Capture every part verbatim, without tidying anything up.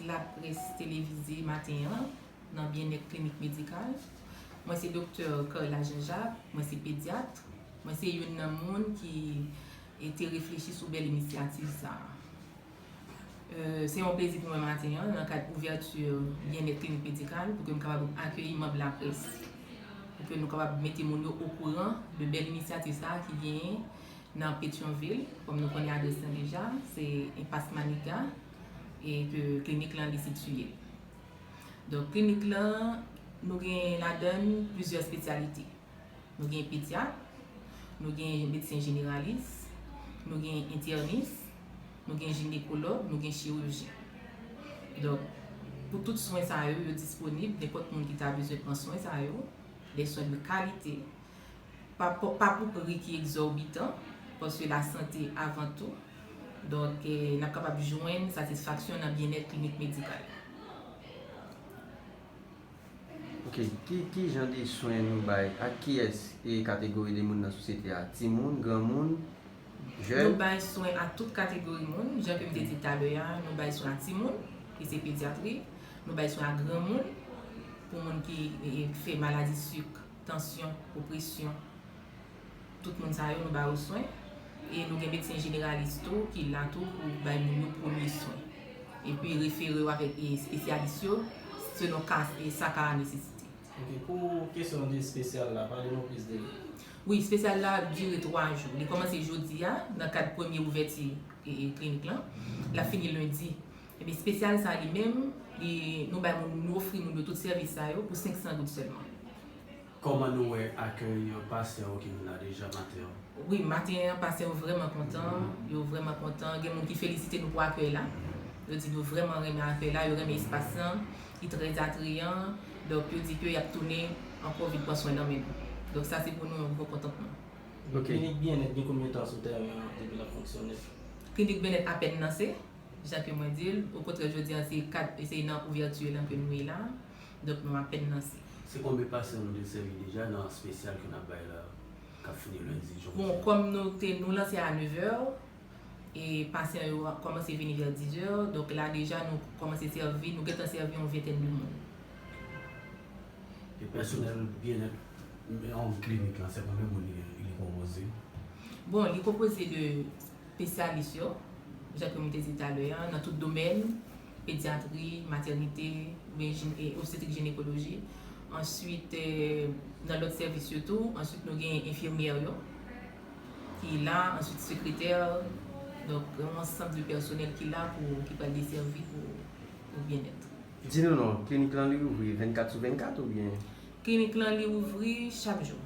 Laprès televize maten an nan Byennèt Klinik Medikal. Mwen se Doktè Carla Jean-Jacques, mwen se pedyat. Mwen se youn nan moun ki e, te reflechi sou bèl inisyativ sa a. E, se yon plezi pou mwen maten an, nan kad ouvèti Byennèt Klinik Medikal, pou ke m kapab akeyi manm laprès, pou ke nou kapab mete moun yo okouran de bèl inisyativ sa a ki genyen nan Petyonvil, kòm nou konnen adrès lan deja, se Enpas Maniga, e ke klinik lan li sitiye. Donk, klinik lan, nou gen ladan l plizyè espesyalite. Nou gen pedyat, nou gen medsen jeneralis, nou gen entènis, nou gen jinekològ, nou gen chirijyen. Donk, pou tout swen sa yo, yo disponib, nenpòt moun ki ta bezwen pran swen sa yo, des soins de qualité, pa, pa, pa pou pri ki egzòbitan, paske lasante avan tou. Donk, eh, n ap kapab jwenn satisfaksyon nan byennèt klinik medikal. Ok, ki, ki jan de swen nou bay? Ak kiyès e kategori de moun nan sosyete a? Timoun, granmoun, jèn? Nou bay swen a tout kategori moun, jan ke m te di talè a, nou bay swen a timoun, ki se pedyatri, nou bay swen a granmoun, pou moun ki e, fè maladi sik, tansyon, opresyon, tout moun sa yo nou ba yo swen. E nou gen medsen jeneralis tou ki la tou pou bay moun yo premye swen. Epi refere yo avèk e, espesyalis yo selon ka e sa ka nesesite. Ok, pou kesyon de espesyal la, pale nou plis de li. Wi, espesyal la dire twa jou. Li kòmanse jodi a nan kad premye ouvèti e, e, klinik lan. L ap fini lendi. Epi espesyal sa li menm, li, nou bay moun, nou ofri moun yo tout sèvis sa yo pou senk san goud sèlman. Kòman nou wè akèy pasyan yo ki vin la deja maten an? Wi, maten an, pasyan yo vrèman kontan, yo vrèman kontan. Gen moun ki felisite nou pou akèy la. Yo di yo vrèman renmen akèy la, yo renmen espas lan, li trè atrayan. Donk, yo di ke y ap tounen ankò vin pran swen nan men nou. Donk, sa se pou nou yon gwo kontantman. Ok. Klinik Byennèt gen konbyen tan sou tèren an depi l ap fonksyone? Klinik Byennèt apèn lanse, jan ke mwen di l. Okontrè, jodi a, se kat, se nan ouvèti lan ke nou ye la. Donk, nou apèn lanse. Se konbyen pasyan nou desèvi deja nan espesyal ke n ap bay la, k ap fini lendi, jan w di? Bon, kòm nou te, nou lanse a nevè, e pasyan yo kòmanse vini vè dizè, donk la deja nou kòmanse sèvi, nou gentan sèvi yon ventèn de moun. E pèsonèl byennèt an klinik lan, se konbyen moun li, li konpoze? Bon, li konpoze de espesyalis yo, jan ke m te di talè a, nan tout domèn, pedyatri, matènite, oubyen jin- e obstetrik jinekoloji. Answit, eh, nan lòt sèvis yo tou, answit nou gen enfimyè yo ki la, answit sekretè, donk yon ansanm de pèsonèl ki la pou, ki pral desèvi pou, pou byennèt. Di nou non, klinik lan li ouvri vennkat sou vennkat oubyen? Klinik lan li ouvri chak jou,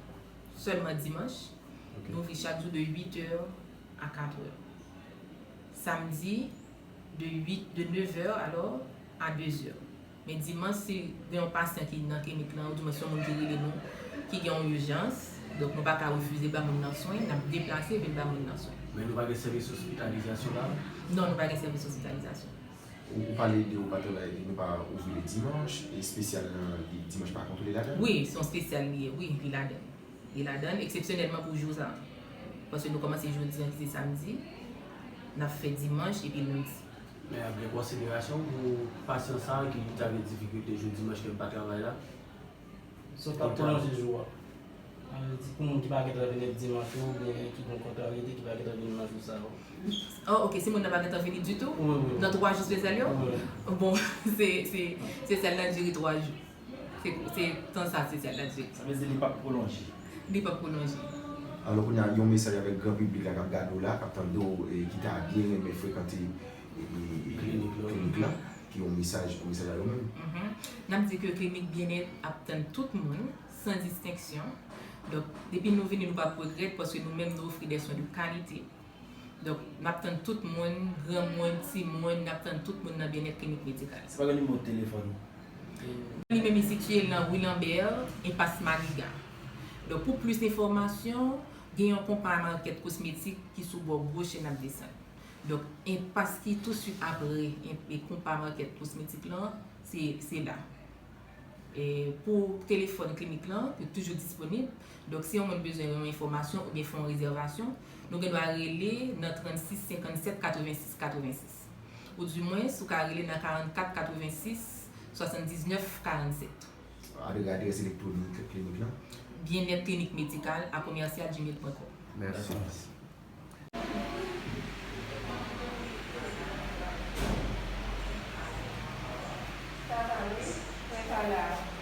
sèlman dimanch. Nou ouvri chak jou de uit è a kat è. Samdi, de uit, de nèf è alò a de zè. Men dimanch, si gen yon pasyan ki nan klinik lan, oudimwen se yon moun ki rele nou, ki gen yon ijans, donk nou pa ka refize ba moun nan swen, n ap deplase vin ba moun nan swen. Men nou pa gen sèvis ospitalizasyon la? Non, nou pa gen sèvis ospitalizasyon. Ou, ou pale de ou pa travay, nou pa ouvri le dimanch, e espesyal lan, li, dimanch pa kontwole ladan? Wi, se yon espesyal li ye, wi, li ladan. Li ladan, eksepsyonèlman pou jou sa a. Paske nou kòmanse jodi a ki se samdi, n ap fè dimanch epi lendi. Men ap gen konsiderasyon pou pasyan sa a ki ta gen difikilte jou dimanch ke l pa travay la? Si w t ap pwolonje jou a, ann di pou moun ki pa gentan vini dimanch yo, oubyen ki gen kontrariyete ki pa gentan vini nan jou sa yo. Oh, ok, si moun nan pa gentan vini ditou? Wi, wi. Nan twa jou espesyal yo? Wi. Bon, se, se, espesyal lan dire twa jou. Se, se tan sa espesyal lan dire. Sa vle di li p ap pwolonje. Li p ap pwolonje. Alò kounye a, yon mesaj avèk gran piblik la k ap gade w la, k ap tande w, e ki ta byen renmen frekante e, e, e, klinik lan, ki yon mesaj, yon mesaj a yo menm. Mhm. N ap di ke klinik byennèt ap tann tout moun, san distenksyon. Donk, depi nou vini, nou p ap regrèt, paske nou menm, nou ofri de swen de kalite. Donk, n ap tann tout moun, granmoun, timoun, n ap tann tout moun nan byennèt klinik medikal. Si pa gen nimewo telefòn. Li menm li sitiye nan Rue Lambert, Enpas Maniga. Donk, pou plis enfòmasyon, gen yon konpa makèt kosmetik ki sou bò goch n ap desann. Donk, enpas ki touswit apre, e, e konpa makèt kosmetik lan, se, se la. E pou telefòn klinik lan, li toujou disponib. Donk, si yon moun bezwen yon enfòmasyon oubyen fè yon rezèvasyon, nou gen dwa rele nan trannsis senkannsèt katrevensis katrevensis. Oudimwens, ou ka rele nan karannkat katrevensis swasanndiznèf karannsèt. Adrès elektwonik klinik lan. Byenèt Klinik Medikal a commercial gmail point com. Mèsi. Sa va, wi. Mwen pa la.